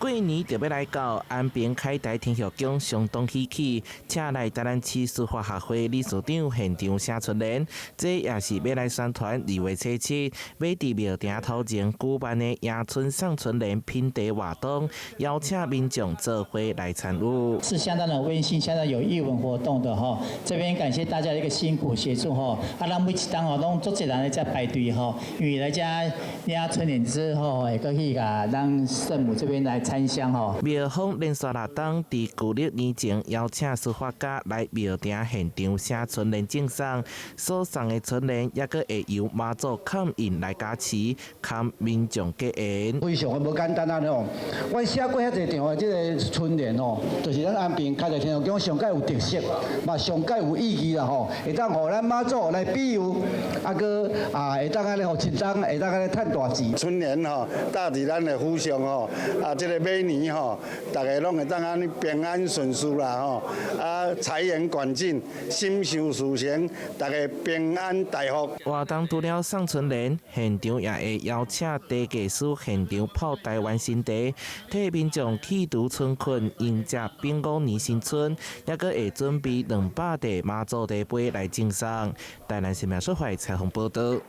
過年就欲來到，安平開台天后宮相當喜氣，請來台南市書法學會理事長現場寫春聯，這也是欲來宣傳2月初7欲佇廟埕頭前舉辦的迎春送春聯品茶活動，邀請民眾做伙來參與。是相當的溫馨，相當有藝文活動的吼。這邊感謝大家一個辛苦協助吼。啊，咱每一冬吼攏足濟人來遮排隊吼，因為來遮領春聯之後，會閣去共咱聖母這邊來參香吼。廟方連續六冬佇舊曆年前邀請書法家來廟埕現場寫春聯贈送，所送的春聯猶閣會由媽祖崁印來加持，堪民眾結緣。非常的無簡單啊！吼，阮寫過遐濟場的這个春聯吼，就是咱安平開台天后宮上蓋有特色，嘛上蓋有意義啦吼，會當予咱媽祖來庇佑，啊閣啊會當按呢予一冬會當按呢趁大錢。春聯吼，搭佇咱的府上吼，啊，這个馬年吼，逐家攏會當按呢平安順遂啦吼，啊，財源廣進，心想事成，逐家平安大福。活動除了送春聯，現場也會邀請茶藝師現場泡台灣新茶，替民眾去除春困，迎接丙午年新春，猶閣會準備200塊媽祖茶杯來贈送。台南新聞說懷採訪報導。